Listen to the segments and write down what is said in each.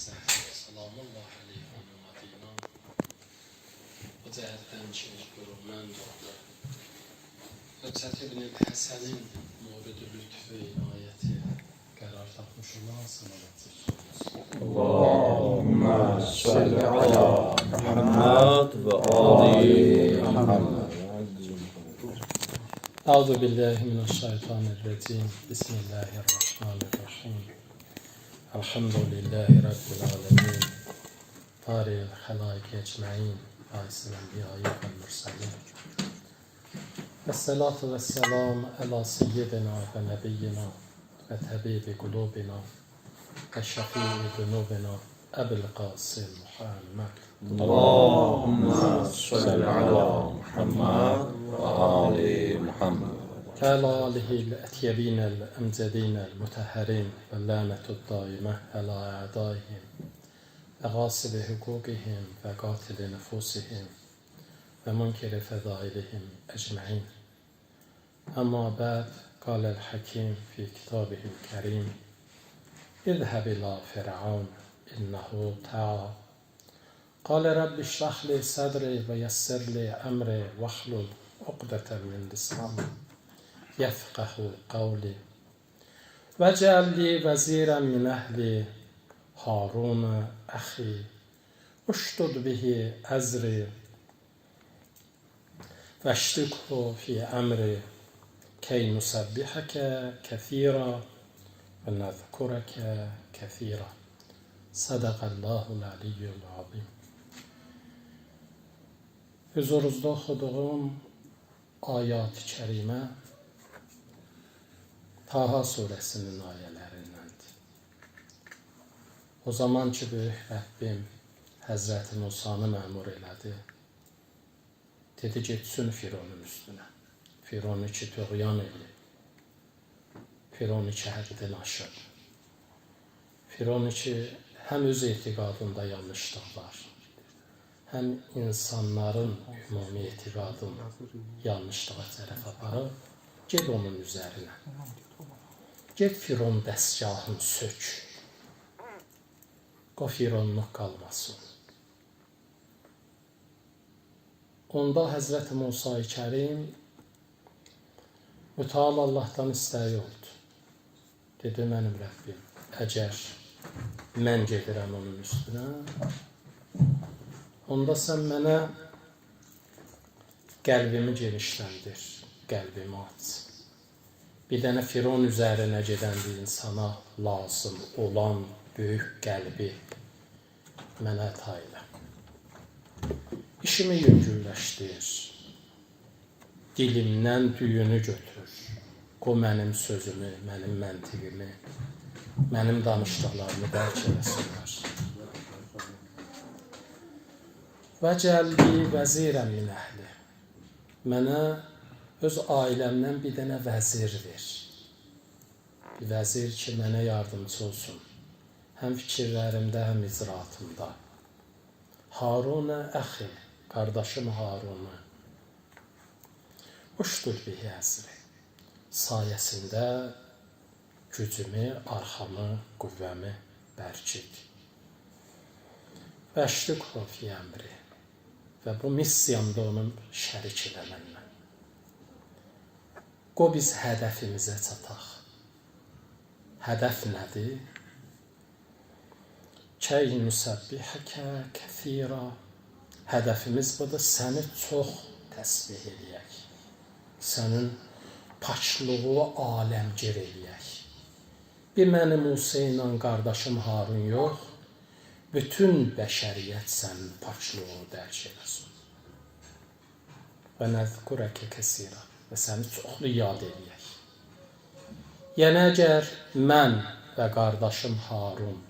Həzrətləri salamullah əleyhinin adıyla bu cəhətdən ki, bürümənd oldu. Hüccət ibn Həsənin muridi lütfü inayəti qərar tapmış olan salavat olsun. Allahümme salli ala Muhammed ve ali Muhammed. Euzu billahi mineşşeytanirracim. Bismillahirrahmanirrahim. Elhamdülillahi rabbil alamin. Taril halaik ecmaîn. Baisil enbiya'i vel murselin. Vessalatu vesselam ala seyyidina ve nebiyyina ve tabibi kulubina ve şefii zunubina Ebil Kasım Muhammed. Allahümme salli ala Muhammed ve ali Muhammed. وعلى آله الأطيبين الأمجدين المطهرين واللعنة الدائمة على أعدائهم وغاصب حقوقهم وقاتل نفوسهم ومنكر فضائلهم أجمعين. أما بعد قال الحكيم في كتابه الكريم: اذهب إلى فرعون إنه طغى قال رب اشرح لي صدري ويسر لي أمري واحلل عقدة من لساني يفقه قولي واجعل لي وزيرا من أهلي هارون أخي اشدد به أزري واشركه في أمري كي نسبحك كثيرا ونذكرك كثيرا. صدق الله العلي العظيم. Huzurunuzda oxuduğum ayat-ı kərimə Taha surəsinin ayələrindəndir. O zaman ki, böyük Rəbbim Həzrəti Musanı məmur elədi, dedi getsin Fironun üstünə. Firon ki tuğyan eləyib. Firon ki həddini aşıb. Firon ki həm öz etiqadında yanlışlıq var, həm insanların ümumi etiqadını yanlışlığa tərəf aparıb, get onun üzərinə. Get Firon dəstgahını sök. Qoy Fironluq qalmasın. Onda Həzrəti Musa-i Kərim mütəal Allahdan istəyi oldu. Dedi, mənim Rəbbim, əgər mən gedirəm onun üstünə, onda sən mənə qəlbimi genişləndir, qəlbimi aç. Bir dənə Firon üzərinə gedən bir insana lazım olan böyük qəlbi mənə əta elə. İşimi yüngülləşdir, dilimdən düyünü götür, qoy mənim sözümü, mənim məntiqimi, mənim danışdıqlarımı dərk eləsinlər. Və cəlli vəzirən min əhli. Mənə öz ailəmdən bir dənə vəzir ver. Bir vəzir ki, mənə yardımcı olsun. Həm fikirlərimdə, həm icraatımda. Harunə əxi, qardaşım Harunu. Uşdud bihi əzri. Sayəsində gücümü, arxamı, qüvvəmi bərkit. Vəşrikhu fi əmri. Və bu missiyamda onu şərik elə mənlə. Qoy biz hədəfimizə çataq. Hədəf nədir? Key nüsəbbihəkə kəthira. Hədəfimiz budur, səni çox təsbih eləyək. Sənin paklığı aləmgir eləyək. Bir məni Musa ilə qardaşım Harun yox, bütün bəşəriyyət sənin paklığını dərk eləsin. Və nəzkurəkə kəsira. Və səni çoxlu yad eləyək. Yəni əgər mən və qardaşım Harun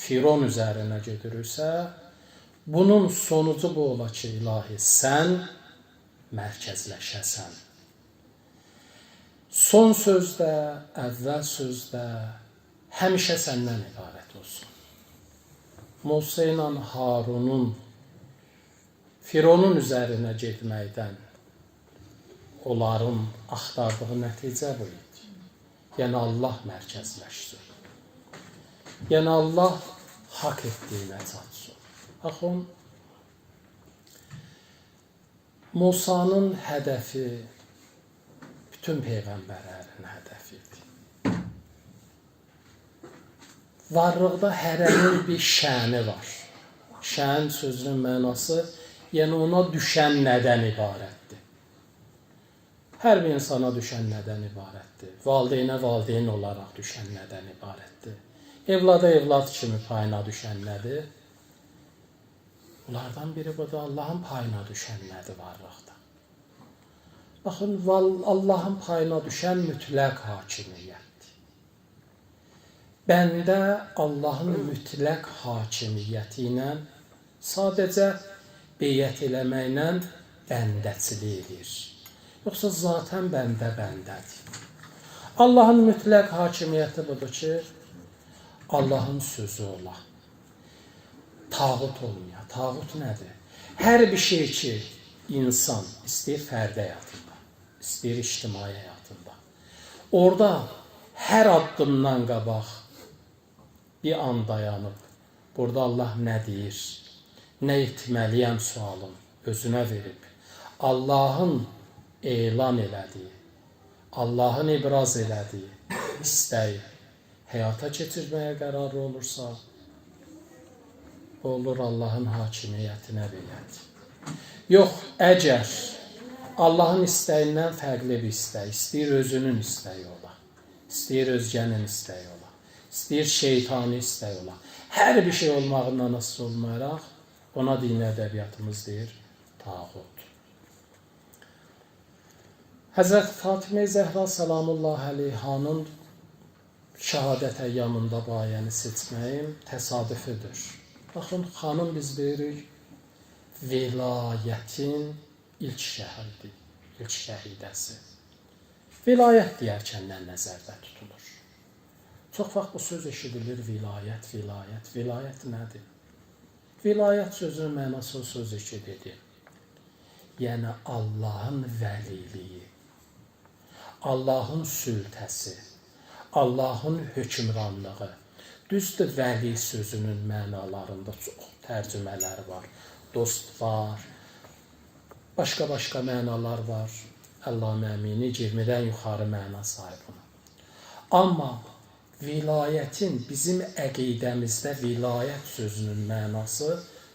Firon üzərinə gediriksə, bunun sonucu bu ola ki, ilahi, sən mərkəzləşəsən. Son sözdə, əvvəl sözdə həmişə səndən ibarət olsun. Musa ilə Harunun Fironun üzərinə getməkdən onların axtardığı nəticə bu idi. Yəni Allah mərkəzləşsin. Yəni Allah haqq etdiyinə çatsın. Baxın, Musanın hədəfi bütün peyğəmbərlərin hədəfi idi. Varlıqda hərənin bir şəni var. Şən sözünün mənası, yəni ona düşən nədən ibarətdir? Hər bir insana düşən nədən ibarətdir? Valideynə valideyn olaraq düşən nədən ibarətdir? Evlada evlad kimi payına düşən nədir? Bunlardan biri bu da Allahın payına düşən nədir varlıqda? Baxın, Allahın payına düşən mütləq hakimiyyətdir. Bəndə Allahın mütləq hakimiyyəti ilə sadəcə beyət eləməklə bəndəçilik edir. Yoxsa zaten bəndə bəndədir. Allahın mütləq hakimiyyəti budur ki, Allahın sözü ola. Tağut olmaya. Tağut nədir? Hər bir şey ki, insan istəyir fərdi həyatında, istəyir ictimai həyatında. Orada hər addımdan qabaq bir an dayanıb, burada Allah nə deyir, nə etməliyəm sualın özünə verib, Allahın elan elədiyi, Allahın ibraz elədiyi istəyi həyata keçirməyə qərarlı olursa, olur Allahın hakimiyyətinə beyət. Yox, əgər Allahın istəyindən fərqli bir istək, istəyir özünün istəyi ola, istəyir özgənin istəyi ola, istəyir şeytani istəyi ola, hər bir şey olmağından asılı olmayaraq, ona dini ədəbiyyatımız deyir, tağut. Həzrət Fatimə Zəhra səlamullah əleyhanın şəhadət əyyamında bu ayəni seçməyim təsadüfüdür. Baxın, xanım biz deyirik, vilayətin ilk şəhidi, ilk şəhidəsi. Vilayət deyərkən nə nəzərdə tutulur? Çox vaxt bu söz eşidilir, vilayət, vilayət. Vilayət nədir? Vilayət sözünün mənası o sözdür ki, dedi. Yəni Allahın vəliliyi, Allahın sültəsi, Allahın hökmranlığı. Düzdür, vəli sözünün mənalarında çox tərcümələri var. Dost var, başqa-başqa mənalar var. Əllamə Əmini 20-dən yuxarı məna sahib ona. Amma vilayətin bizim əqidəmizdə vilayət sözünün mənası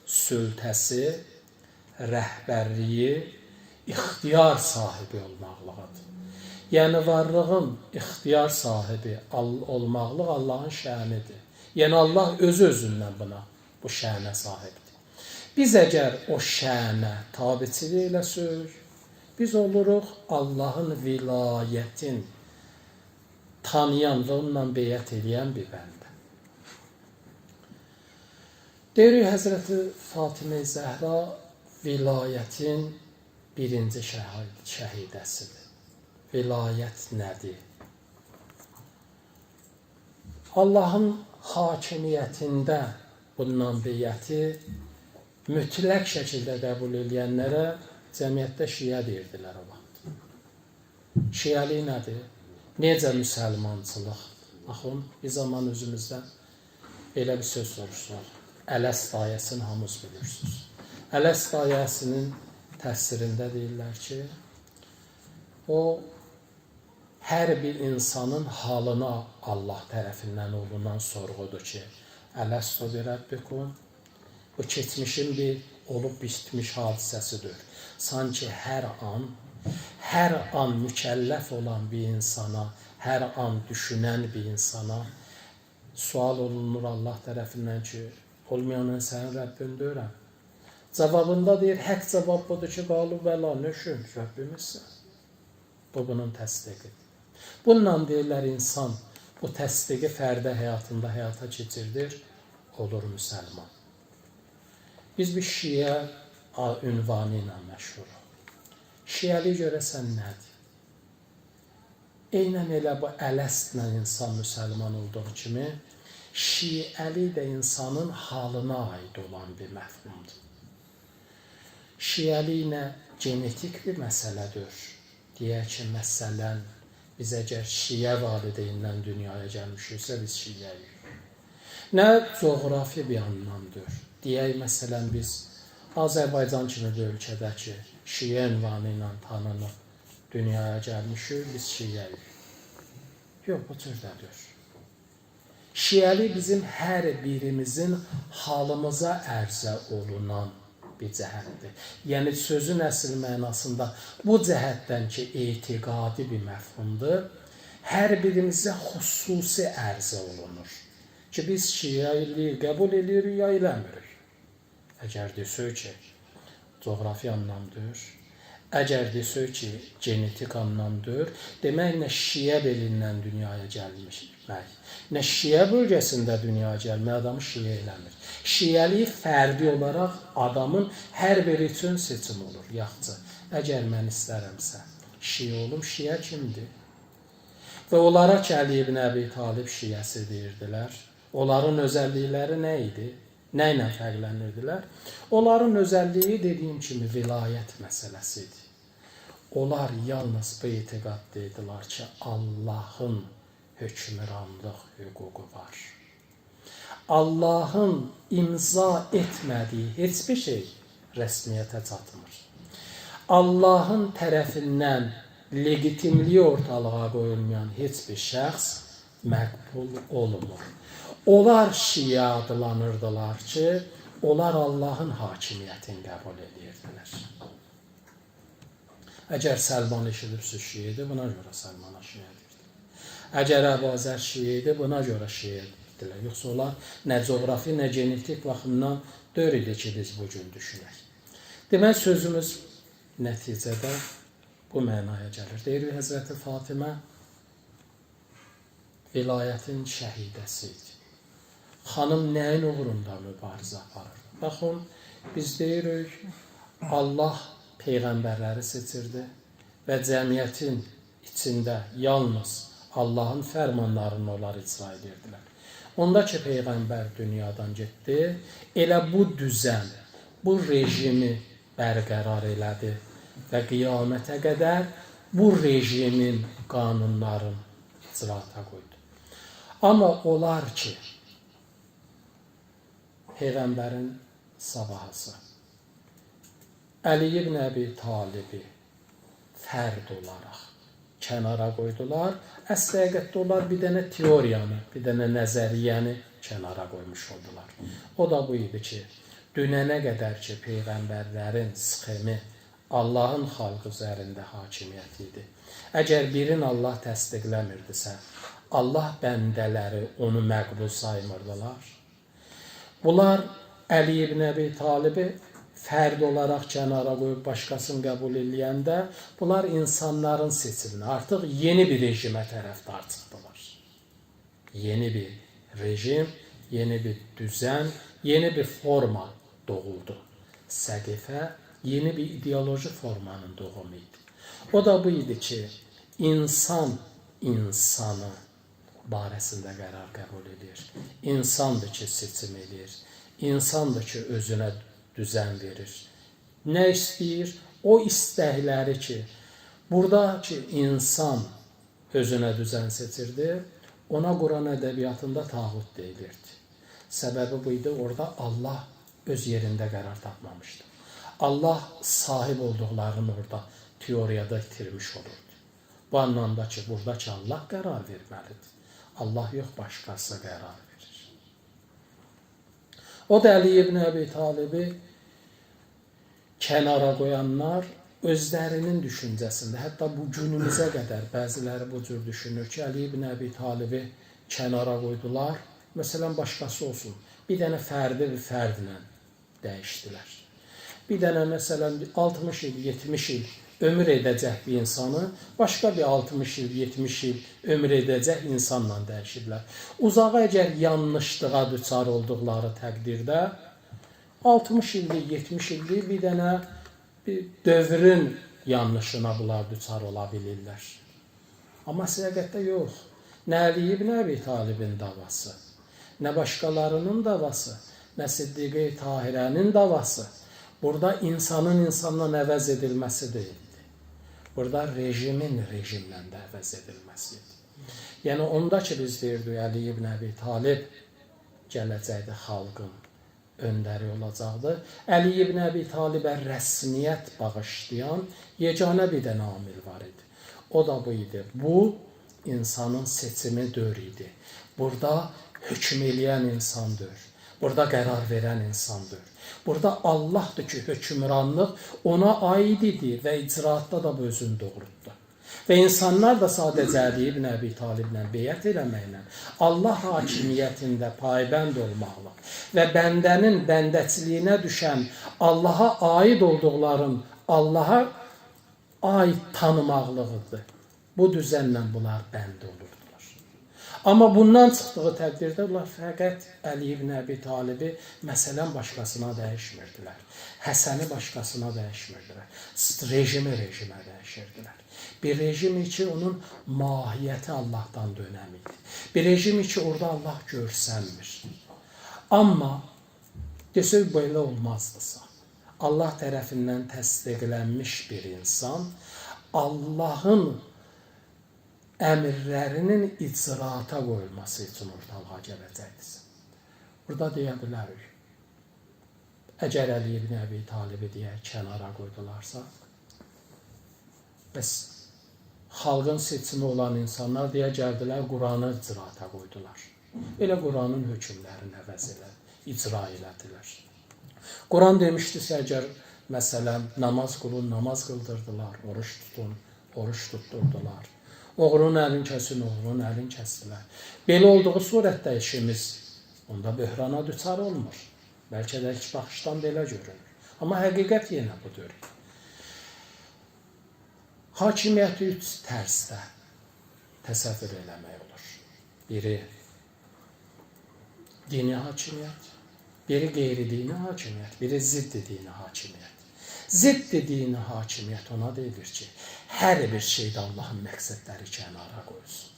sültəsi, rəhbərliyi, ixtiyar sahibi olmaqlığıdır. Yəni varlığın ixtiyar sahibi olmaqlıq Allahın şənidir. Yəni Allah özü özündən buna, bu şənə sahibdir. Biz əgər o şənə tabiçilik eləsək, biz oluruq Allahın vilayətin tanıyan və onunla beyət eləyən bir bəndə. Deyirik Həzrəti Fatimə Zəhra vilayətin birinci şəhidəsidir. Vilayət nədir? Allahın hakimiyyətində bundan beyəti mütləq şəkildə qəbul eləyənlərə cəmiyyətdə şiə deyirdilər o vaxt. Şiəlik nədir? Necə müsəlmançılıq? Baxın, bir zaman özümüzdən elə bir söz soruşdular. Ələst ayəsini hamınız bilirsiniz. Ələst ayəsinin təfsirində deyirlər ki, o hər bir insanın halına Allah tərəfindən olunan sorğudur ki, Ələstu bi Rəbbikum. Bu keçmişin bir olub bitmiş hadisəsidir. Sanki hər an mükəlləf olan bir insana, hər an düşünən bir insana sual olunur Allah tərəfindən ki, olmayan mən sənin Rəbbin deyirəm. Cavabında deyir, həq cavab budur ki, qalu bəla, nöşün, Rəbbimizsən. Bu, bunun təsdiqidir. Bununla deyirlər, insan bu təsdiqi fərdə həyatında həyata keçirdir, olur müsəlman. Biz bir şiə ünvanı ilə məşhuruq. Şiəlik görəsən nədir? Eynən elə bu ələstlə insan müsəlman olduğu kimi, şiəlik də insanın halına aid olan bir məfhumdur. Şiəlik nə genetik bir məsələdir. Deyək ki, məsələn, biz əgər şiə valideyndən dünyaya gəlmişiksə, biz şiəyik. Nə coğrafi bir anlamdır. Deyək, məsələn, biz Azərbaycan kimi bir ölkədə ki, şiə ünvanı ilə tanınıb dünyaya gəlmişik, biz şiəyik. Yox, bu cür də deyil. Şiəlik bizim hər birimizin halımıza ərzə olunan bir cəhətdir. Yəni, sözün əsl mənasında bu cəhətdən ki, etiqadi bir məfhumdur, hər birimizə xüsusi ərzə olunur ki, biz şiəliyi qəbul edirik ya eləmirik. Əgər desək ki, coğrafi anlamdır, əgər desək ki, genetik anlamdır, demək nə şiə belindən dünyaya gəlmək, nə şiə bölgəsində dünyaya gəlmək adamı şiə eləmir. Şiəlik fərdi olaraq adamın hər biri üçün seçim olur. Yaxşı, əgər mən istərəmsə şiə olum, şiə kimdir? Və onlara ki, Əli ibn Əbi Talib şiəsi deyirdilər. Onların özəllikləri nə idi? Nə ilə fərqlənirdilər? Onların özəlliyi dediyim kimi vilayət məsələsi idi. Onlar yalnız bu etiqadda idilər ki, Allahın hökmranlıq hüququ var. Allahın imza etmədiyi heç bir şey rəsmiyyətə çatmır. Allahın tərəfindən legitimliyi ortalığa qoyulmayan heç bir şəxs məqbul olmur. Onlar şiə adlanırdılar ki, onlar Allahın hakimiyyətini qəbul edirdilər. Əgər Səlman eşidibsə şiədir, buna görə Səlmana şiə deyirdilər. Əgər Əbazər şiə idi, buna görə şiə deyirdilər. Yoxsa onlar nə coğrafi, nə genetik baxımdan deyil idi ki, biz bu gün düşünək. Demək, sözümüz nəticədə bu mənaya gəlir. Deyirik, Həzrəti Fatimə vilayətin şəhidəsi idi. Xanım nəyin uğrunda mübarizə aparır? Baxın, biz deyirik, Allah peyğəmbərləri seçirdi və cəmiyyətin içində yalnız Allahın fərmanlarını onlar icra edirdilər. Onda ki, peyğəmbər dünyadan getdi, elə bu düzən, bu rejimi bərqərar elədi və qiyamətə qədər bu rejimin qanunlarını icraata qoydu. Amma onlar ki, Peyğəmbərin sabahısı Əli ibn Əbi Talibi fərd olaraq kənara qoydular. Əsl həqiqətdə onlar bir dənə teoriyanı, bir dənə nəzəriyyəni kənara qoymuş oldular. O da bu idi ki, dünənə qədər ki, peyğəmbərlərin sxemi Allahın xalqı üzərində hakimiyyəti idi. Əgər birini Allah təsdiqləmirdisə, Allah bəndələri onu məqbul saymırdılar. Bunlar Əli ibn Əbi Talibi fərd olaraq kənara qoyub başqasını qəbul eləyəndə, bunlar insanların seçiminə, artıq yeni bir rejimə tərəfdar çıxdılar. Yeni bir rejim, yeni bir düzən, yeni bir forma doğuldu. Səqifə yeni bir ideoloji formanın doğumu idi. O da bu idi ki, insan insanı barəsində qərar qəbul edir. İnsandır ki, seçim edir. İnsandır ki, özünə düzən verir. Nə istəyir? O istəkləri ki, burada ki, insan özünə düzən seçirdi, ona Quran ədəbiyyatında tağut deyilirdi. Səbəbi bu idi, orada Allah öz yerində qərar tapmamışdı. Allah sahib olduqlarını orada teoriyada itirmiş olurdu. Bu anlamda ki, burada ki, Allah qərar verməlidir. Allah yox, başqası qərar verir. O da Əli ibn Əbi Talibi kənara qoyanlar özlərinin düşüncəsində, hətta bu günümüzə qədər bəziləri bu cür düşünür ki, Əli ibn Əbi Talibi kənara qoydular, məsələn, başqası olsun, bir dənə fərdi bir fərdlə dəyişdilər. Bir dənə, məsələn, 60 il, 70 il ömür edəcək bir insanı başqa bir 60 il, 70 il ömür edəcək insanla dəyişiblər. Uzağa əgər yanlışlığa düçar olduqları təqdirdə 60 illik, 70 illik bir dənə bir dövrün yanlışına bunlar düçar ola bilirlər. Amma həqiqətdə yox. Nə Əli ibn Əbi Talibin davası, nə başqalarının davası, nə Siddiqə Tahirənin davası. Burada insanın insanla əvəz edilməsi deyildi. Burada rejimin rejimlə də əvəz edilməsi idi. Yəni onda ki biz deyirdik Əli ibn Əbi Talib gələcəkdə xalqın öndəri olacaqdı. Əli ibn Əbi Talibə rəsmiyyət bağışlayan yeganə bir dənə amil var idi. O da bu idi. Bu, insanın seçimi deyil idi. Burada hökm eləyən insan deyil. Burada qərar verən insan deyil. Burada Allahdır ki, hökmranlıq ona aid idi və icraatda da bu özünü doğrultdu. Və insanlar da sadəcə Əli ibn Əbi Taliblə beyət eləməklə, Allah hakimiyyətində paybənd olmaqla və bəndənin bəndəçiliyinə düşən Allaha aid olduqların Allaha aid tanımaqlığıdır. Bu düzənlə bunlar bənd olurdular. Amma bundan çıxdığı təqdirdə onlar fəqət Əli ibn Əbi Talibi məsələn başqasına dəyişmirdilər. Həsəni başqasına dəyişmirdilər. Rejimi rejimə dəyişirdilər. Bir rejim ki, onun mahiyyəti Allahdan dönəm idi. Bir rejim ki, orada Allah görsənmir. Amma desək belə olmazdısa, Allah tərəfindən təsdiqlənmiş bir insan Allahın əmrlərinin icraata qoyulması üçün ortalığa gələcəkdir. Burada deyə bilərik, əgər Əli ibn Əbi Talibi deyə kənara qoydularsa, bəs xalqın seçimi olan insanlar deyə gəldilər, Quranı icraata qoydular. Elə Quranın hökmlərini əvəz elədi, icra elədilər. Quran demişdisə, əgər məsələn namaz qılın, namaz qıldırdılar, oruç tutun, oruç tutdurdular. Oğrunun əlini kəsin, oğrunun əlini kəsdilər. Belə olduğu surətdə işimiz onda böhrana düçar olmur. Bəlkə də ilk baxışdan belə görünür. Amma həqiqət yenə budur. Hakimiyyəti üç tərzdə təsəvvür eləmək olur. Biri dini hakimiyyət, biri qeyri-dini hakimiyyət, biri zidd-dini hakimiyyət. Zidd-dini hakimiyyət ona deyilir ki, hər bir şeydə Allahın məqsədləri kənara qoyulsun.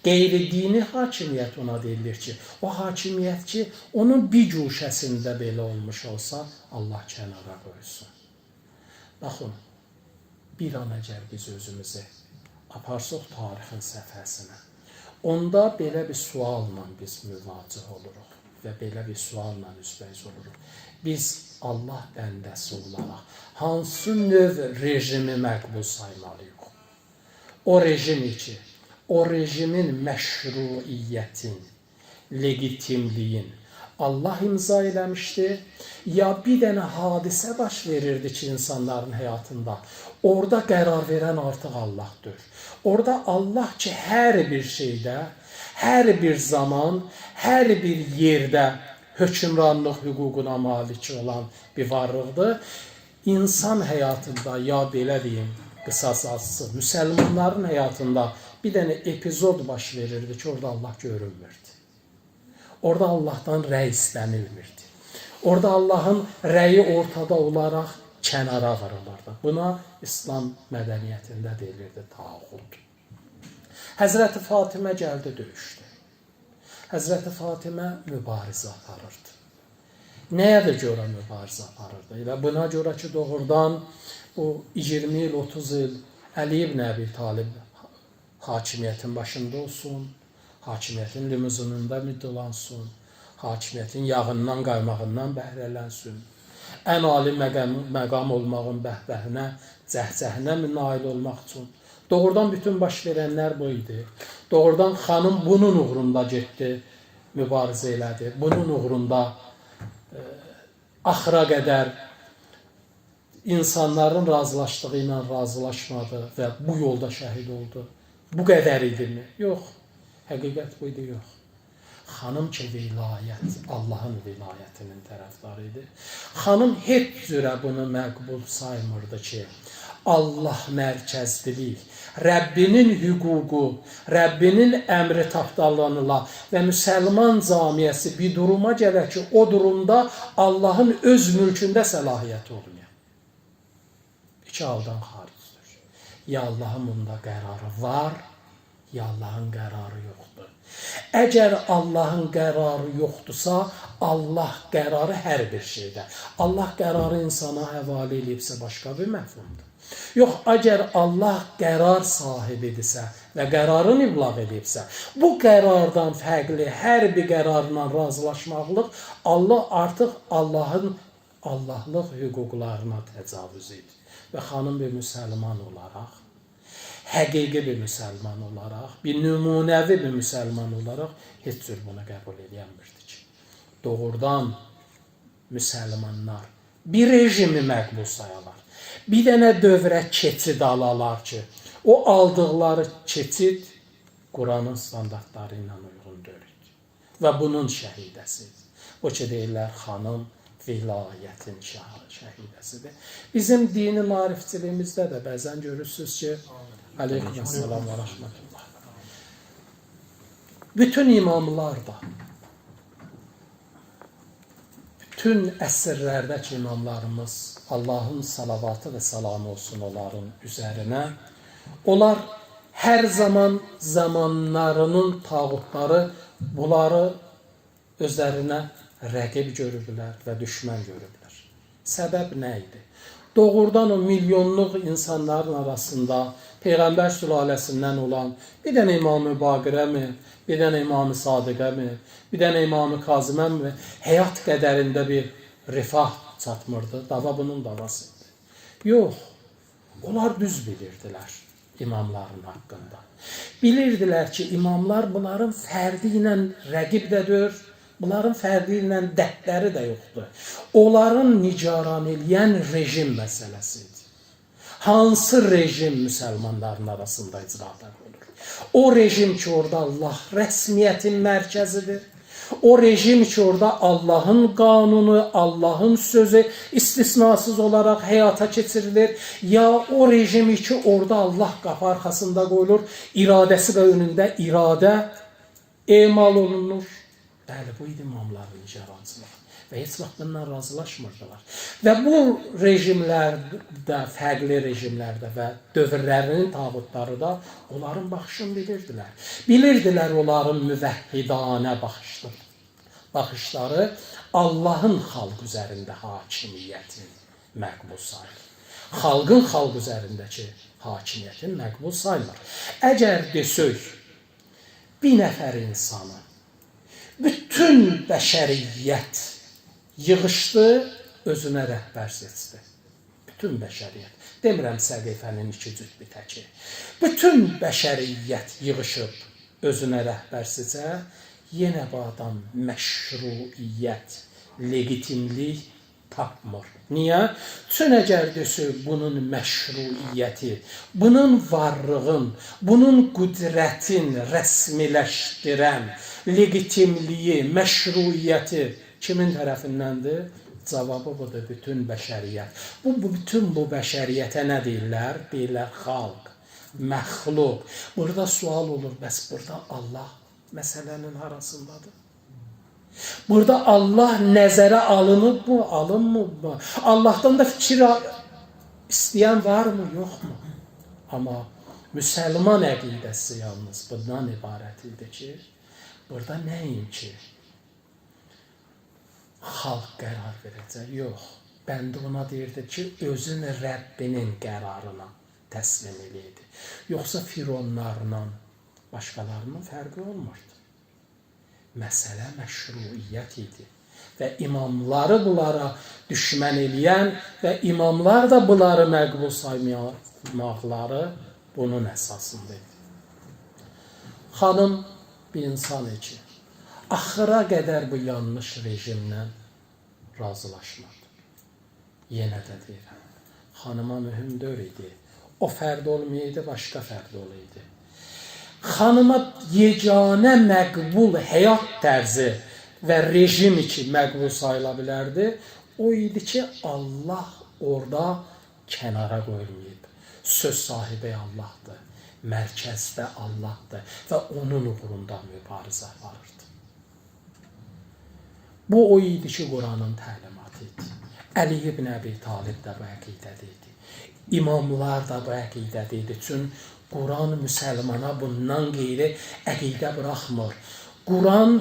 Qeyri-dini hakimiyyət ona deyilir ki, o hakimiyyət ki, onun bir guşəsində belə olmuş olsa, Allah kənara qoyulsun. Baxın, bir an əgər biz özümüzü aparsaq tarixin səhifəsinə, onda belə bir sualla biz müvacih oluruq və belə bir sualla üzbəüz oluruq. Biz Allah bəndəsi olaraq hansı növ rejimi məqbul saymalıyıq? O rejim ki, o rejimin məşruiyyətin, legitimliyin Allah imza eləmişdi, ya bir dənə hadisə baş verirdi ki, insanların həyatında, orada qərar verən artıq Allahdır. Orada Allah ki, hər bir şeydə, hər bir zaman, hər bir yerdə hökmranlıq hüququna malik olan bir varlıqdır. İnsan həyatında, ya belə deyim, qısasası, müsəlmanların həyatında bir dənə epizod baş verirdi ki, orada Allah görünmürdü. Orada Allahdan rəy istənilmirdi. Orada Allahın rəyi ortada olaraq kənara vurulurdu. Buna İslam mədəniyyətində deyilirdi tağut. Həzrəti Fatimə gəldi, döyüşdü. Həzrəti Fatimə mübarizə aparırdı. Nəyə də görə mübarizə aparırdı? Elə buna görə ki, doğrudan o 20 il, 30 il Əli ibn Əbi Talib hakimiyyətin başında olsun, hakimiyyətin limuzinində müddəlansın, hakimiyyətin yağından, qaymağından bəhrələnsin, ən ali məqam olmağın bəhbəhinə, cəhcəhinə nail olmaq üçün. Doğrudan bütün baş verənlər bu idi. Doğrudan xanım bunun uğrunda getdi, mübarizə elədi. Bunun uğrunda axıra qədər insanların razılaşdığı ilə razılaşmadı və bu yolda şəhid oldu. Bu qədər idimi? Yox. Həqiqət bu idi, yox. Xanım ki, vilayət, Allahın vilayətinin tərəfdarı idi. Xanım heç cürə bunu məqbul saymırdı ki, Allah mərkəzlilik, Rəbbinin hüququ, Rəbbinin əmri tapdalanıla və müsəlman camiəsi bir duruma gələ ki, o durumda Allahın öz mülkündə səlahiyyəti olmaya. İki haldan xaricdir. Ya Allahın bunda qərarı var, ya Allahın qərarı yoxdur. Əgər Allahın qərarı yoxdursa, Allah qərarı hər bir şeydə. Allah qərarı insana həvalə eləyibsə başqa bir məfhumdur. Yox, əgər Allah qərar sahibidirsə və qərarını ibləğ edibsə, bu qərardan fərqli hər bir qərarla razılaşmaqlıq Allah artıq Allahın Allahlıq hüquqlarına təcavüz edir. Və xanım bir müsəlman olaraq, həqiqi bir müsəlman olaraq, bir nümunəvi bir müsəlman olaraq heç cür bunu qəbul edəmirdi ki. Doğrudan müsəlmanlar bir rejimi məqbul sayalar. Bir dənə dövrə keçid alalar ki, o aldıqları keçid Quranın standartları ilə uyğun deyil. Və bunun şəhidəsidir. Bu ki, deyirlər, xanım vilayətin şəhidəsidir. Bizim dini maarifçiliyimizdə də bəzən görürsünüz ki, aleyküməssalam və rəhmətullah. Bütün imamlar da, bütün əsrlərdəki imamlarımız, Allahın salavatı və salamı olsun onların üzərinə, onlar hər zaman zamanlarının tağutları bunları özlərinə rəqib görüblər və düşmən görüblər. Səbəb nə idi? Doğrudan o milyonluq insanların arasında Peyğəmbər sülaləsindən olan bir dənə İmam-ı Baqirə mi, bir dənə İmam-ı Sadiqə mi, bir dənə İmam-ı Kazimə mi həyat qədərində bir rifah çatmırdı? Dava bunun davası idi. Yox, onlar düz bilirdilər imamların haqqında. Bilirdilər ki, imamlar bunların fərdi ilə rəqib də deyil, bunların fərdi ilə dərdləri də yoxdur. Onların nigaran eləyən rejim məsələsidir. Hansı rejim müsəlmanların arasında icrada olur? O rejim ki, orada Allah rəsmiyyətin mərkəzidir. O rejim ki, orada Allahın qanunu, Allahın sözü istisnasız olaraq həyata keçirilir. Ya o rejimi ki, orada Allah qapı arxasında qoyulur, iradəsi və önündə iradə emal olunur. Bəli, bu idi imamların nigarançılığı və heç vaxt bundan razılaşmırdılar. Və bu rejimlərdə, fərqli rejimlərdə və dövrlərinin tağutları da onların baxışını bilirdilər. Bilirdilər onların müvəhhidanə baxışları Allahın xalq üzərində hakimiyyətin məqbul sayılır. Xalqın xalq üzərindəki hakimiyyətin məqbul sayılır. Əgər desək, bir nəfər insanı bütün bəşəriyyət yığışdı, özünə rəhbər seçdi. Bütün bəşəriyyət. Demirəm səqifənin iki cüt bitəki. Bütün bəşəriyyət yığışıb özünə rəhbər seçə, yenə bu adam məşruiyyət, legitimlik tapmır. Niyə? Çün əgər desək bunun məşruiyyəti, bunun varlığın, bunun qüdrətin rəsmiləşdirən legitimliyi, məşruiyyəti kimin tərəfindəndir? Cavabı budur, bütün bəşəriyyət. Bu bütün bu bəşəriyyətə nə deyirlər? Deyirlər xalq, məxluq. Burada sual olur, bəs burada Allah məsələnin harasındadır? Burada Allah nəzərə alınıb mı, alınmıb mı? Allahdan da fikir istəyən varmı, yoxmu? Amma müsəlman əqidəsi yalnız bundan ibarət idi ki, burada nəinki xalq qərar verəcək, yox. Bəndə ona deyirdi ki, özün Rəbbinin qərarına təslim eləyirdi. Yoxsa fironlarla başqalarının fərqi olmurdu. Məsələ məşruiyyət idi və imamları bunlara düşmən eləyən və imamlar da bunları məqbul saymaqları bunun əsasında idi. Xanım bir insan ki, axıra qədər bu yanlış rejimlə razılaşmadı. Yenə də deyirəm, xanıma mühüm deyil idi. O fərd olmayaydı, başqa fərd olaydı. Xanıma yeganə məqbul həyat tərzi və rejim ki məqbul sayıla bilərdi, o idi ki, Allah orada kənara qoyulmayıb. Söz sahibi Allahdır, mərkəzdə Allahdır və onun uğrunda mübarizə aparırdı. Bu o idi ki, Quranın təlimatı idi. Əli ibn Əbi Talib də bu əqidədə idi. İmamlar da bu əqidədə idi. Çünki Quran müsəlmana bundan qeyri əqidə buraxmır. Quran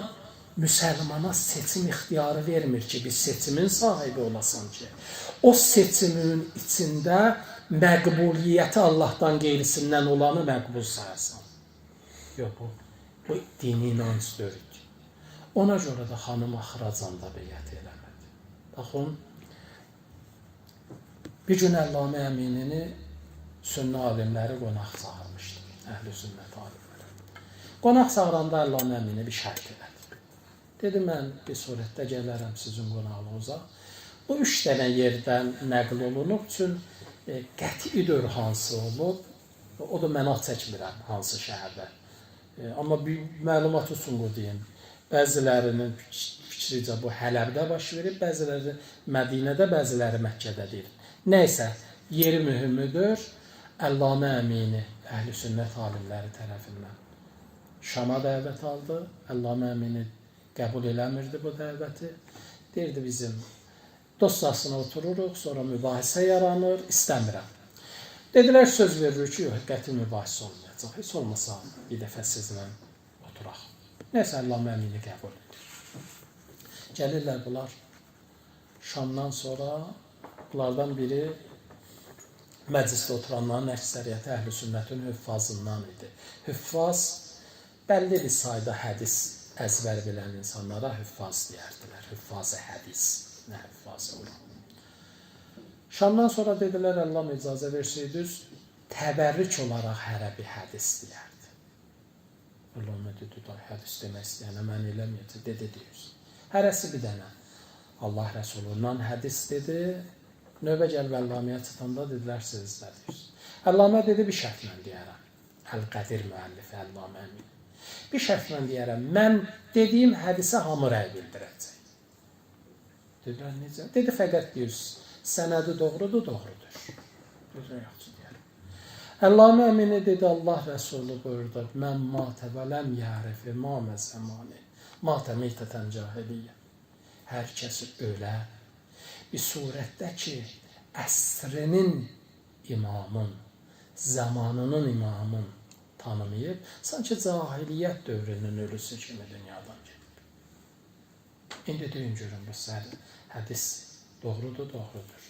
müsəlmana seçim ixtiyarı vermir ki, bir seçimin sahibi olasan ki. O seçimin içində məqbuliyyəti Allahdan qeyrisindən olanı məqbul sayasan. Yox, bu dini inanc deyil. Ona görə də xanım axıracan da beyət eləmədi. Baxın, bir gün Əllamə Əminini sünnə alimləri qonaq çağırmışdı. Əhl-i sünnət alimləri. Qonaq çağıranda Əllamə Əmini bir şərt elədi. Dedi, mən bir surətdə gələrəm sizin qonaqlığınıza. Bu 3 dənə yerdən nəql olunub üçün qətidir hansı olub. O da mən ad çəkmirəm hansı şəhərdə. Amma bir məlumat üçün bu deyim. Bəzilərinin fikricə bu Hələbdə baş verib, bəziləri Mədinədə, bəziləri Məkkədə deyir. Nəysə, yeri mühümüdür. Əllamə Əmini əhl-i sünnət alimləri tərəfindən Şama dəvət aldı. Əllamə Əmini qəbul eləmirdi bu dəvəti. Deyirdi, bizim dostasına otururuq, sonra mübahisə yaranır, istəmirəm. Dedilər, söz veririk ki, yox, qəti mübahisə olmayacaq. Heç olmasa bir dəfə sizlə oturaq. Nəysə, Əllamə Əmini qəbul edir. Gəlirlər bunlar Şamdan sonra, bunlardan biri məclisdə oturanların əksəriyyəti əhl-i sünnətin hüffazından idi. Hüffaz bəlli bir sayda hədis əzbər bilən insanlara hüffaz deyərdilər. Hüffaz-ı hədis, nə hüffaz-ı olan. Şamdan sonra dedilər, Allah icazə versəydiniz, təbərrük olaraq hərə bir hədis deyərdi. Əllamə dedi, day, hədis demək istəyənə mən eləməyəcək, dedi, deyirsin. Hərəsi bir dənə Allah Rəsulundan hədis dedi. Növbə gəlib Əllaməyə çatanda dedilər, siz nə deyirsiniz? Əllamə dedi, bir şərtlə deyərəm. Əl-Qədir müəllifi Əllamə Əmini. Bir şərtlə deyərəm, mən dediyim hədisə hamı rəy bildirəcək. Dedilər, necə? Dedi, fəqət deyirsiniz, sənədi doğrudur, doğrudur. Dedilər, yaxşı deyərəm. Əllamə Əmini dedi, Allah Rəsulü buyurdu, mən matə və ləm yərif imamə zəmani, matə meytətən cahiliyyə. Hər kəs ölə bir surətdə ki, əsrinin imamın, zamanının imamın tanımayıb, sanki cahiliyyət dövrünün ölüsü kimi dünyadan gedib. İndi deyin görün, bu hədis doğrudur, doğrudur.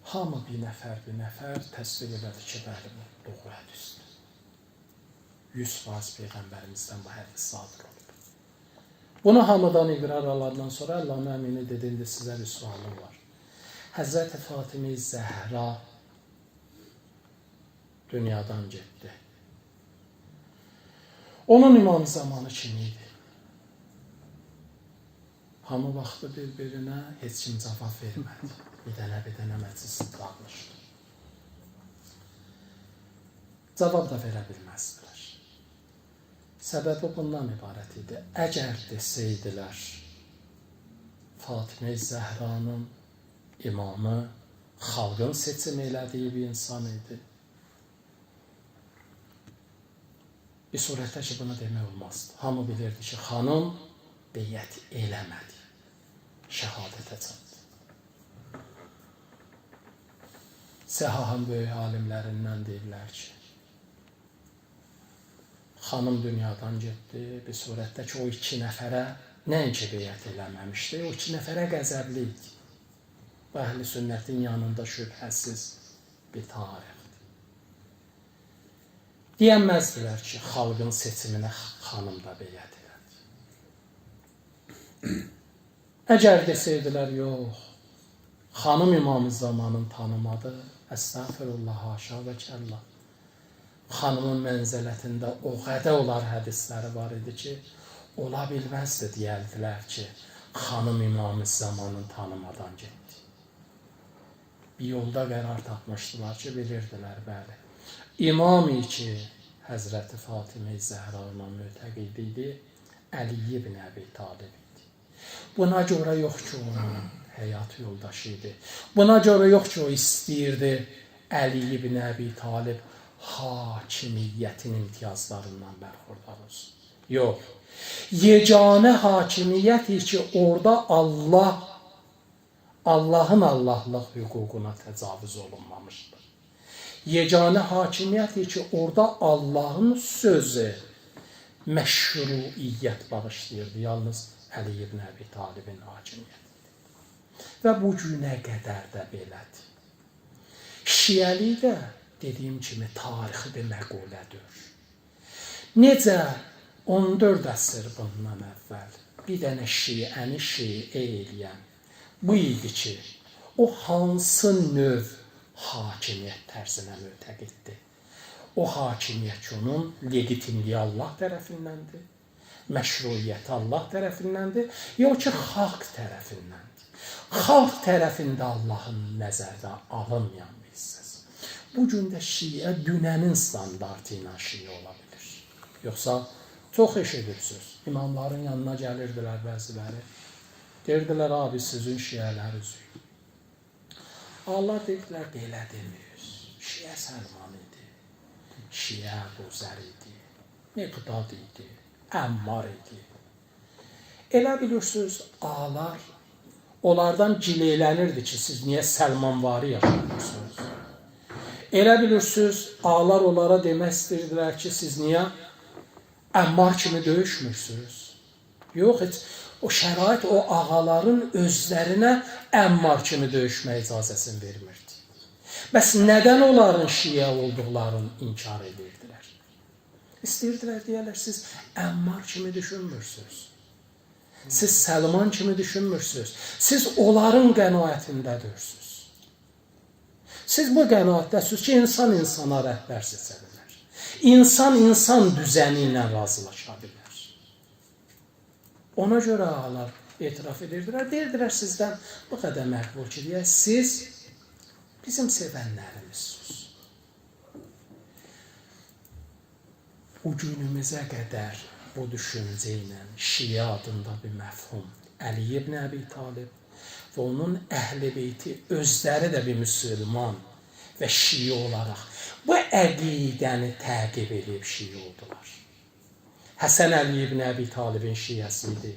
Hamı bir nəfər təsdiq elədi ki, bəli, bu doğru hədisdir. 100% Peyğəmbərimizdən bu hədis sadir olub. Bunu hamıdan iqrar alandan sonra Əllamə Əmini dedi, indi sizə bir sualım var. Həzrəti Fatimə Zəhra dünyadan getdi. Onun imam zamanı kim idi? Hamı baxdı bir-birinə, heç kim cavab vermədi. Bir dənə məclis dağılışdı. Cavab da verə bilməzdilər. Səbəbi bundan ibarət idi. Əgər desəydilər, Fatimə Zəhranın imamı xalqın seçim elədiyi bir insan idi. Bir surətdə ki, bunu demək olmazdı. Hamı bilirdi ki, xanım beyyət eləmədi, şəhadətə çatdı. Səhahın böyük alimlərindən deyirlər ki, xanım dünyadan getdi, bir surətdə ki, o iki nəfərə nəinki beyyət eləməmişdi, o iki nəfərə qəzəbli idi. Bu, əhl-i sünnətin yanında şübhəsiz bir tarixdir. Deyənməzdilər ki, xalqın seçiminə xanım da beyyət elədi. Əgər desəydilər, yox, xanım imamı zamanın tanımadı, əstəğfirullah, haşa və kəlla. Xanımın mənzələtində o qədər olar hədisləri var idi ki, ola bilməzdi deyəldilər ki, xanım imamı zamanın tanımadan getdi. Bir yolda qərar tapmışdılar ki, bilirdilər, bəli. İmam-ı ki, Həzrəti Fatimə Zəhrana mütəqid idi, Əli ibn Əbi Talib idi. Buna görə yox ki, onun həyat yoldaşı idi. Buna görə yox ki, o istəyirdi Əli ibn Əbi Talib hakimiyyətin imtiyazlarından bərxurdar olsun. Yox. Yeganə hakimiyyət ki, orada Allahın Allahlıq hüququna təcavüz olunmamışdır. Yeganə hakimiyyət ki, orada Allahın sözü məşruiyyət bağışlayırdı. Yalnız Əli ibn Əbi Talibin hakimiyyəti. Və bu günə qədər də belədir. Şiəlik də dediyim kimi tarixi bir məqulədir. Necə 14 əsr bundan əvvəl bir dənə şiəni şiə eləyən bu idi ki, o hansı növ hakimiyyət tərzinə mötəqiddir? O hakimiyyət ki, onun legitimliyi Allah tərəfindəndir, məşruiyyəti Allah tərəfindəndir, yox ki, xalq tərəfindəndir. Xalq tərəfində Allahın nəzərdə alınmayan bir hissəsi. Bu gün də şiə dünənin standartı ilə şiə ola bilir. Yoxsa çox eşidirsiniz. İmamların yanına gəlirdilər bəziləri. Deyirdilər, abi sizin şiələriniz. Allah deyirdilər, belə demiyoruz. Şiə Səlman idi, şiə Əbu Zər idi, Miqdad idi, Əmmar idi. Elə bilirsiniz, ağalar onlardan gileylənirdi ki, siz niyə Səlmanvari yaşayırsınız? Elə bilirsiniz, ağalar onlara demək istəyirdilər ki, siz niyə Əmmar kimi döyüşmürsünüz? Yox, heç o şərait o ağaların özlərinə Əmmar kimi döyüşmək icazəsini vermirdi. Bəs nədən onların şiə olduqlarını inkar edirdilər? İstəyirdilər, deyərlər, siz Əmmar kimi düşünmürsünüz. Siz Səlman kimi düşünmürsünüz. Siz onların qənaətindədirsiniz. Siz bu qənaətdəsiniz ki, insan insana rəhbər seçə bilər. İnsan insan düzəni ilə razılaşa bilər. Ona görə ağalar etiraf edirdilər. Deyirdilər sizdən bu qədər məqbul ki, deyək, siz bizim sevənlərimizsiniz. Bu günümüzə qədər bu düşüncə ilə şiə adında bir məfhum Əli ibn Əbi Talib və onun əhl-i beyti özləri də bir müsəlman və şiə olaraq bu əqidəni təqib edib şiə oldular. Həsən Əli ibn Əbi Talibin şiəsi idi.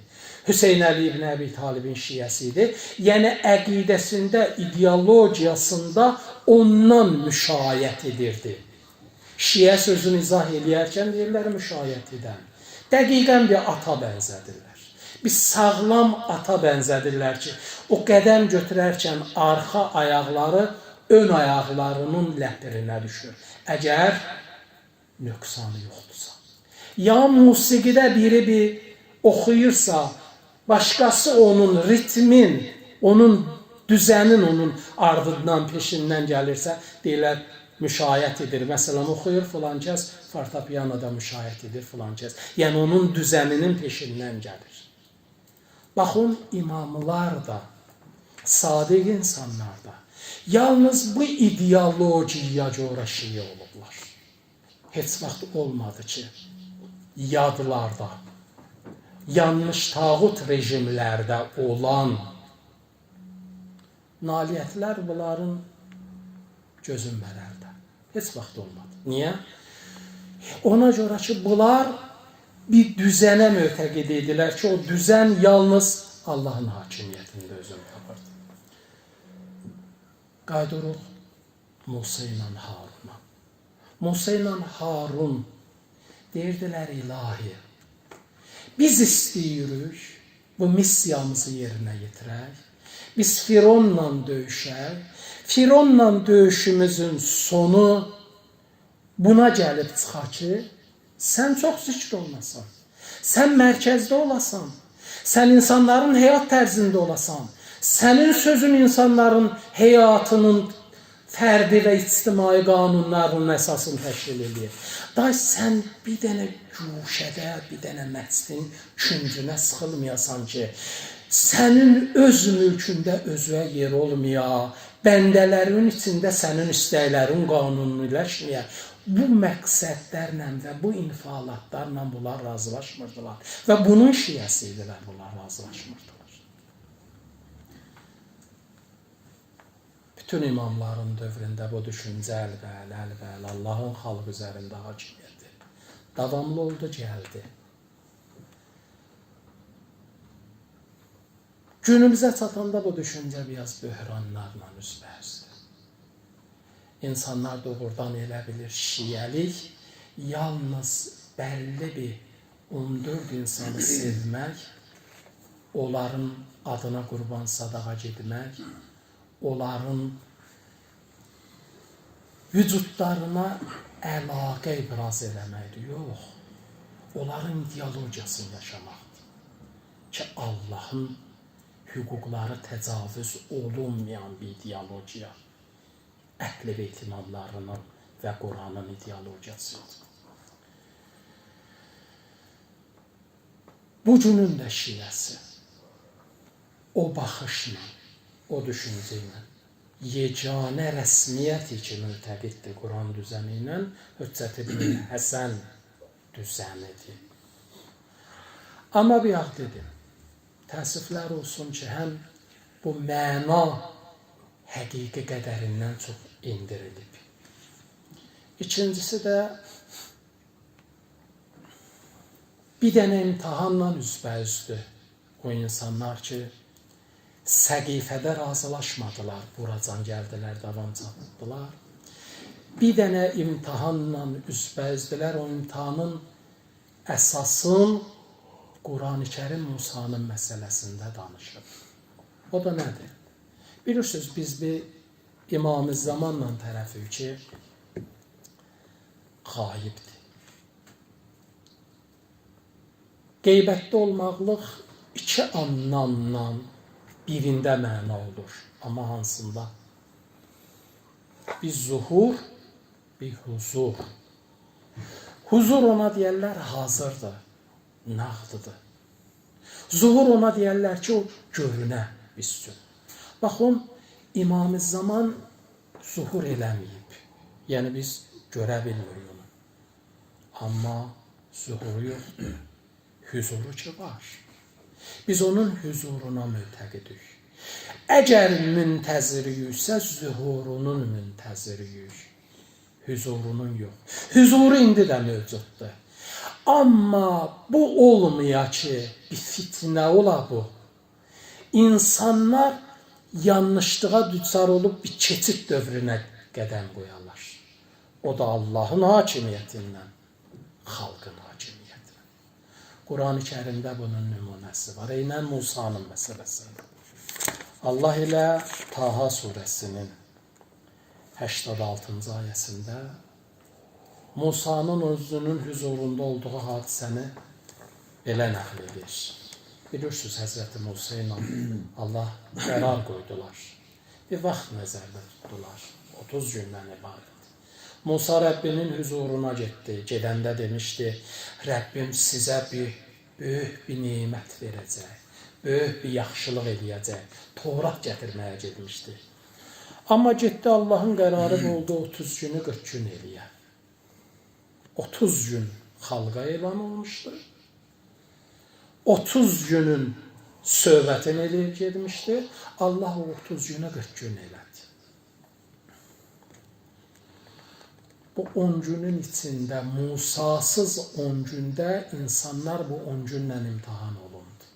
Hüseyn Əli ibn Əbi Talibin şiəsi idi. Yəni əqidəsində, ideologiyasında ondan müşayiət edirdi. Şiə sözünü izah eləyərkən deyirlər müşayiət edən. Dəqiqən bir ata bənzədirlər. Bir sağlam ata bənzədirlər ki, o qədəm götürərkən arxa ayaqları ön ayaqlarının ləpirinə düşür. Əgər nöqsanı yoxdursa. Ya musiqidə biri bir oxuyursa, başqası onun ritmin, onun düzənin onun ardından, peşindən gəlirsə, deyirlər, müşayiət edir. Məsələn, oxuyur filan kəs, fortepianoda müşayiət edir filan kəs. Yəni, onun düzəninin peşindən gəlir. Baxın, imamlar da, sadiq insanlar da, yalnız bu ideologiyaya görə şiə olublar. Heç vaxt olmadı ki, yadlarda, yanlış tağut rejimlərdə olan nailiyyətlər bunların gözün mərəldə. Heç vaxt olmadı. Niyə? Ona görə ki, bunlar bir düzənə mötəqid idilər ki, o düzən yalnız Allahın hakimiyyətində özünü tapırdı. Qayıdırıq Musa ilə Haruna. Musa ilə Harun deyirdilər, ilahi, biz istəyirik bu missiyamızı yerinə yetirək, biz Fironla döyüşək, Fironla döyüşümüzün sonu buna gəlib çıxa ki, sən çox zikr olmasan, sən mərkəzdə olasan, sən insanların həyat tərzində olasan, sənin sözün insanların həyatının fərdi və ictimai qanunlarının əsasını təşkil edir. Day sən bir dənə güşədə, bir dənə məscidin küncünə sıxılmayasan ki, sənin öz mülkündə özünə yer olmaya, bəndələrin içində sənin istəklərin qanuniləşməyə, bu məqsədlərlə və bu infialatlarla bunlar razılaşmırdılar. Və bunun şiəsi idilər, bunlar razılaşmırdılar. Bütün imamların dövründə bu düşüncə əlbəl, əlbəl, Allahın xalq üzərində hakimiyyəti davamlı oldu, gəldi. Günümüzə çatanda bu düşüncə biraz böhranlarla üzbəüzdür. İnsanlar doğrudan elə bilir, şiəlik yalnız bəlli bir 14 insanı sevmək onların adına qurban sadağa getmək, onların vücudlarına əlaqə ibraz eləməkdir. Yox, onların ideologiyasını yaşamaqdır. Ki, Allahın hüquqları təcavüz olunmayan bir ideologiya, Əhl-i Beyt imamlarının və Quranın ideologiyasıdır. Bu günün də şiəsi o baxışla, o düşüncə ilə yeganə rəsmiyyət ki, mütəqiddir Quran düzəni ilə Hüccət ibn Həsən düzənidir. Amma bir yağ dedim, təəssüflər olsun ki, həm bu məna həqiqi qədərindən çox indirilib. İkincisi də bir dənə imtahanla üzbəüzdür o insanlar ki, səqifədə razılaşmadılar, buracan gəldilər, davam çatdılar. Bir dənə imtahanla üzbəüzdülər, o imtahanın əsasın Quran-ı Kərim Musanın məsələsində danışır. O da nədir? Bilirsiniz, biz bir İmam-ı Zamanla tərəfik ki, qaibdir. Qeybətdə olmaqlıq iki anlamla birində məna olur. Amma hansında? Bir zuhur, bir huzur. Huzur ona deyərlər hazırdır, nağdıdır. Zuhur ona deyərlər ki, o görünə biz üçün. Baxın, İmam-ı Zaman zuhur eləməyib. Yəni biz görə bilmirik onu. Amma zuhuru yoxdur. Hüzuru ki var. Biz onun hüzuruna mütəqidik. Əgər müntəziriyiksə, zuhurunun müntəziriyik. Hüzurunun yox. Hüzuru indi də mövcuddur. Amma bu olmaya ki, bir fitnə ola bu. İnsanlar yanlışlığa düçar olub bir keçid dövrünə qədəm qoyarlar. O da Allahın hakimiyyətindən, xalqın hakimiyyətindən. Quran-ı Kərimdə bunun nümunəsi var. Eynən Musanın məsələsində. Allah ilə Taha surəsinin 86-cı ayəsində Musanın özünün hüzurunda olduğu hadisəni belə nəql edir. Bilirsiniz, Həzrəti Musa ilə Allah qərar qoydular. Bir vaxt nəzərdə tutdular. 30 gündən ibarət. Musa Rəbbinin hüzuruna getdi. Gedəndə demişdi, Rəbbim sizə bir böyük bir nemət verəcək, böyük bir yaxşılıq eləyəcək. Tövrat gətirməyə getmişdi. Amma getdi, Allahın qərarı oldu 30 günü 40 gün eləyə. 30 gün xalqa elan olmuşdu. 30 günün söhbətini eləyib getmişdi. Allah o 30 günü 40 gün elədi. Bu 10 günün içində, Musasız 10 gündə insanlar bu 10 günlə imtahan olundu.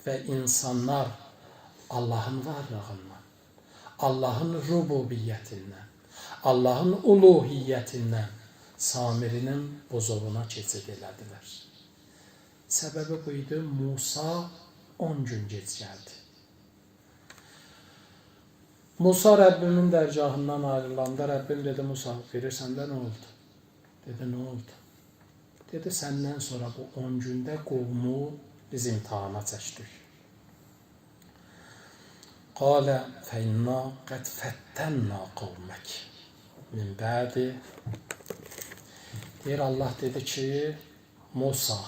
Və insanlar Allahın varlığından, Allahın rububiyyətindən, Allahın uluhiyyətindən Samirinin bozovuna keçid elədilər. Səbəbi bu idi, Musa 10 gün gec gəldi. Musa Rəbbimin dərgahından ayrılanda Rəbbim dedi, Musa, bilirsən də nə oldu? Dedi, nə oldu? Dedi, səndən sonra bu 10 gündə qovmu biz imtahana çəkdik. Qalə fəinna qəd fəttənna qovmək min bədi. Deyir, Allah dedi ki, Musa,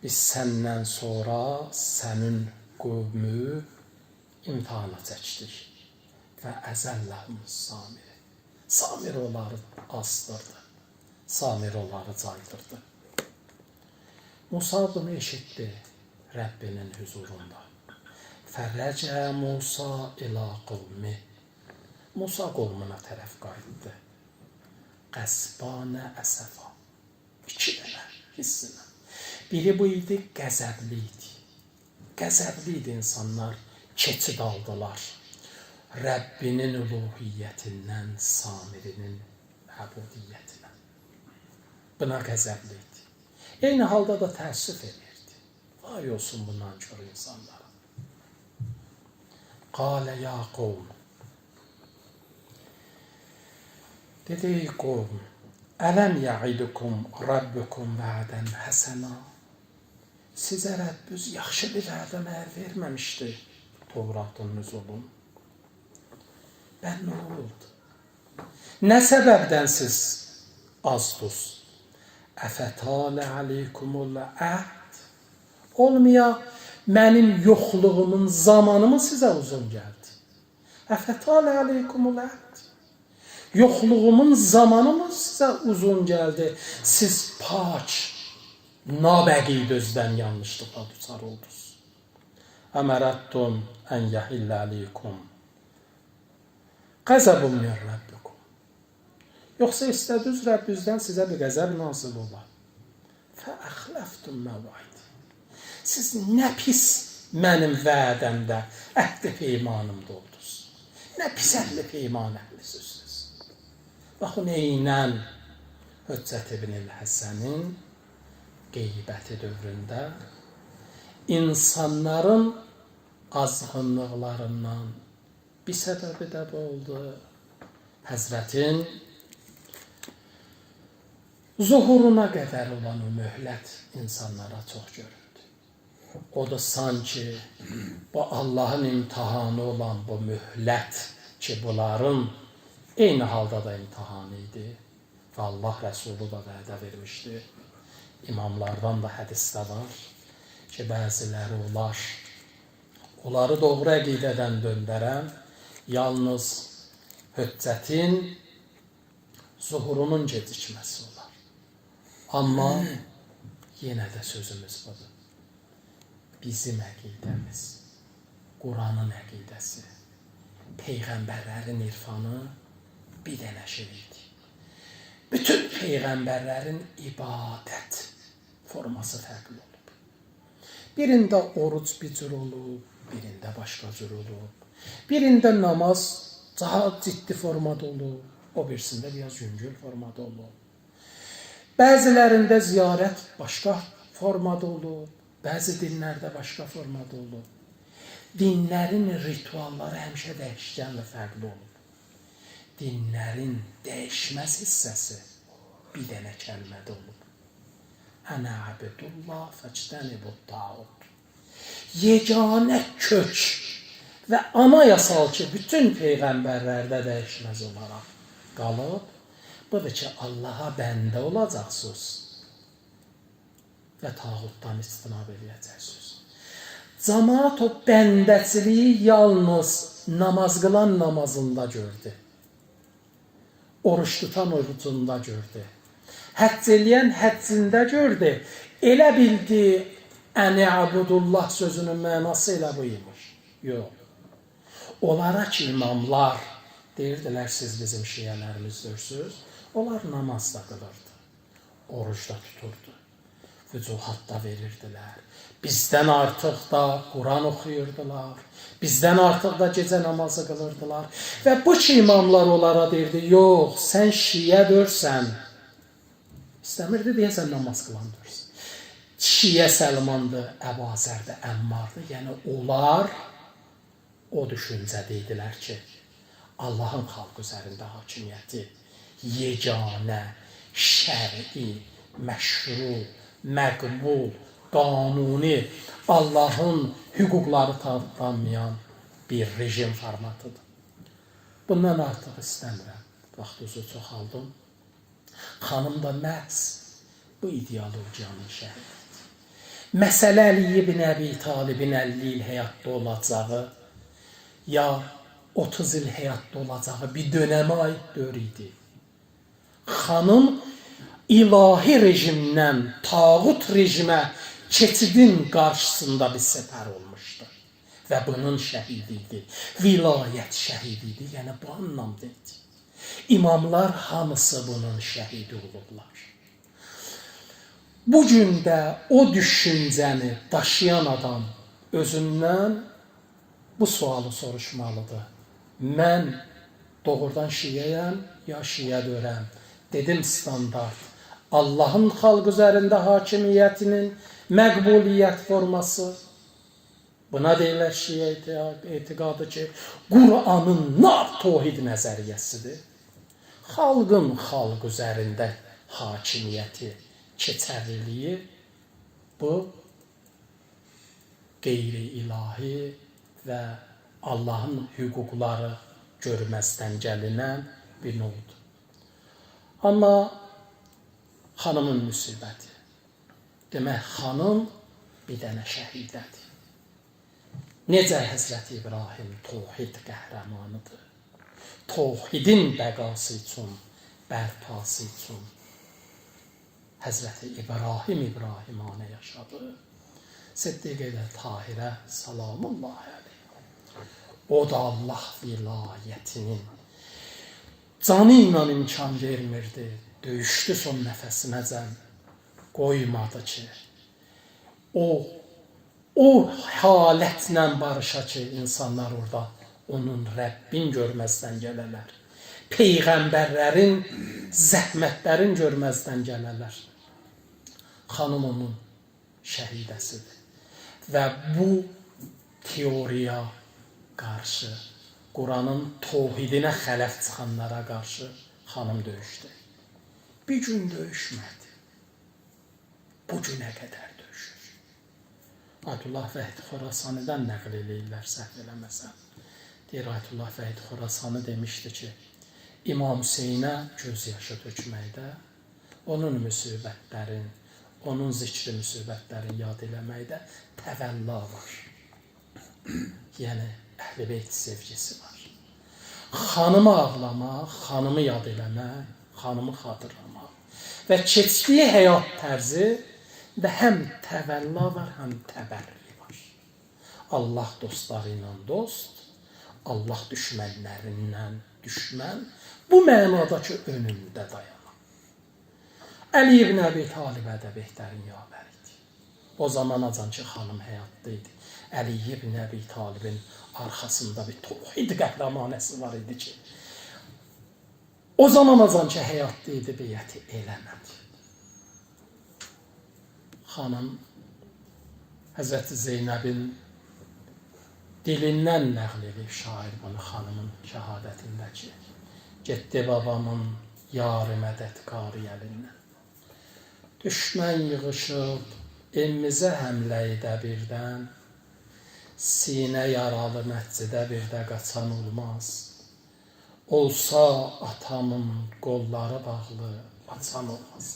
biz səndən sonra sənin qovmu imtahana çəkdik. Və əzəlləhum Samiri. Samir onları asdırdı. Samir onları caydırdı. Musa bunu eşitdi Rəbbinin hüzurunda. Fərrəcə Musa ilə qovmi. Musa qovmuna tərəf qayıtdı. Qəsbanə əsəfa. İki dənə hissinə. Biri bu idi, qəzəbli idi. Qəzəbli idi insanlar, keçid aldılar. Rəbbinin uluhiyyətindən Samirinin məbudiyyətinə. Buna qəzəbli idi. Eyni halda da təəssüf edirdi. Vay olsun bu nankör insanlara. Qalə ya qovm. Dedi ey qovm, ələm ya'idukum rabbukum vədən həsənə. Sizə Rəbbüz yaxşı bir vədə məhər verməmişdi Tövratın nüzulun. Bən nə oldu? Nə səbəbdən siz azdınız? Əfətələ aleykumul əhd. Olmaya mənim yoxluğumun zamanımı sizə uzun gəldi. Əfətələ aleykumul əhd. Yoxluğumun zamanımı sizə uzun gəldi. Siz pak, nabəqi dözdən yanlışlıqla düçar oldunuz. Əmərəttum ən yəhillə aleykum qəzəbun min Rəbbikum. Yoxsa istədiniz Rəbbinizdən sizə bir qəzəb nazil ola. Fəəxləftum məvaid. Siz nə pis mənim vədəmdə, əhd-i peymanımda oldunuz. Nə pis əhli peyman əhlisiniz. Baxın, eynən Hüccət ibn-i Həsənin qeybəti dövründə insanların azğınlıqlarından bir səbəbi də bu oldu. Həzrətin zuhuruna qədər olan o möhlət insanlara çox göründü. O da sanki bu Allahın imtihanı olan bu möhlət ki, bunların eyni halda da imtihanı idi və Allah Rəsulu da vədə vermişdi. İmamlardan da hədisdə var ki, bəziləri olar, onları doğru əqidədən döndərən yalnız hüccətin zuhurunun gecikməsi olar. Amma yenə də sözümüz budur. Bizim əqidəmiz, Quranın əqidəsi, peyğəmbərlərin irfanı bir dənə şey idi. Bütün peyğəmbərlərin ibadət forması fərqli olub. Birində oruc bir cür olub, birində başqa cür olub. Birində namaz daha ciddi formada olub, o birisində biraz yüngül formada olub. Bəzilərində ziyarət başqa formada olub, bəzi dinlərdə başqa formada olub. Dinlərin ritualları həmişə dəyişkən və fərqli olub. Dinlərin dəyişməz hissəsi bir dənə kəlmədə olub. Ənə abdullah fəctənibut tağut. Yeganə kök və anayasal ki, bütün peyğəmbərlərdə dəyişməz olaraq qalıb, budur ki, Allaha bəndə olacaqsınız və tağutdan istinab eləyəcəksiniz. Camaat o bəndəçiliyi yalnız namaz qılan namazında gördü. Oruç tutan orucunda gördü. Həcc eləyən həccində gördü. Elə bildi, əni abudullah sözünün mənası elə bu imiş. Yox. Onlara ki, imamlar deyirdilər, siz bizim şiələrimizdirsiniz. Onlar namaz da qılırdı, oruc da tuturdu, vücuhat da verirdilər. Bizdən artıq da Quran oxuyurdular, bizdən artıq da gecə namazı qılırdılar. Və bu ki, imamlar onlara deyirdi, yox, sən şiə dörsən, istəmirdi deyəsən namaz qılan dörsən. Şiə Səlmandır, Əbazərdir, Əmmardır. Yəni onlar o düşüncədə idilər ki, Allahın xalq üzərində hakimiyyəti yeganə, şər'i, məşru, məqbul, qanuni, Allahın hüquqları tanınmayan bir rejim formatıdır. Bundan artıq istəmirəm. Vaxtınızı çox aldım. Xanım da məhz bu ideologiyanın şəhididir. Məsələ Əli ibn Əbi Talibin 50 il həyatda olacağı ya 30 il həyatda olacağı bir dönəmə aid deyil idi. Xanım ilahi rejimdən tağut rejimə keçidin qarşısında bir səfər olmuşdu. Və bunun şəhidi idi. Vilayət şəhidi idi. Yəni bu anlamda idi. İmamlar hamısı bunun şəhidi olublar. Bu gün də o düşüncəni daşıyan adam özündən bu sualı soruşmalıdır. Mən doğrudan şiəyəm ya şiə dörəm? Dedim standart. Allahın xalq üzərində hakimiyyətinin Məqbuliyyət forması. Buna deyirlər şiə etiqadı ki, Qur'anın nav tohid nəzəriyyəsidir. Xalqın xalq üzərində hakimiyyəti, keçərliliyi bu qeyri-ilahi və Allahın hüquqları görməzdən gəlinən bir növdür. Amma xanımın müsibəti. Demək, xanım bir dənə şəhidədir. Necə Həzrəti İbrahim tohid qəhrəmanıdır. Tohidin bəqası üçün, bərpası üçün Həzrəti İbrahim İbrahimanə yaşadı. Siddiqə ilə Tahirə salamullahi əleyh. O da Allah vilayətinin canı ilə imkan vermirdi. Döyüşdü son nəfəsinəcən. Qoymadı ki, o halətlə barışa ki, insanlar orada onun Rəbbin görməzdən gələrlər. Peyğəmbərlərin zəhmətlərin görməzdən gələrlər. Xanım onun şəhidəsidir. Və bu teoriya qarşı, Quranın tohidinə xələf çıxanlara qarşı xanım döyüşdü. Bir gün döyüşmədi. Bu günə qədər döyüşür. Ayətullah Vəhid Xorasanidən nəql eləyirlər, səhv eləməsəm. Deyir, Ayətullah Vəhid Xorasani demişdi ki, İmam Hüseynə göz yaşı tökməkdə, onun müsibətlərin, onun zikri müsibətlərin yad eləməkdə təvəlla var. Yəni, Əhl-i Beyt sevgisi var. Xanımı ağlamaq, xanımı yad eləmək, xanımı xatırlamaq və keçdiyi həyat tərzi də həm təvəlla var, həm təbərri var. Allah dostları ilə dost, Allah düşmənlərindən düşmən, bu mənada ki, önündə dayanan. Əli ibn Əbi Talibə də behtərin yavər idi. O zamanacan ki, xanım həyatda idi. Əli ibn Əbi Talibin arxasında bir tohid qəhrəmanəsi var idi ki, o zamanacan ki, həyatda idi, beyəti eləmədi. Xanım Həzrəti Zeynəbin dilindən nəql edib şair bunu xanımın şəhadətində ki, getdi babamın yar-ı mədədkarı əlindən. Düşmən yığışıb emmizə həmlə edə birdən, sinə yaralı məscidə bir də qaçan olmaz. Olsa atamın qolları bağlı, açan olmaz.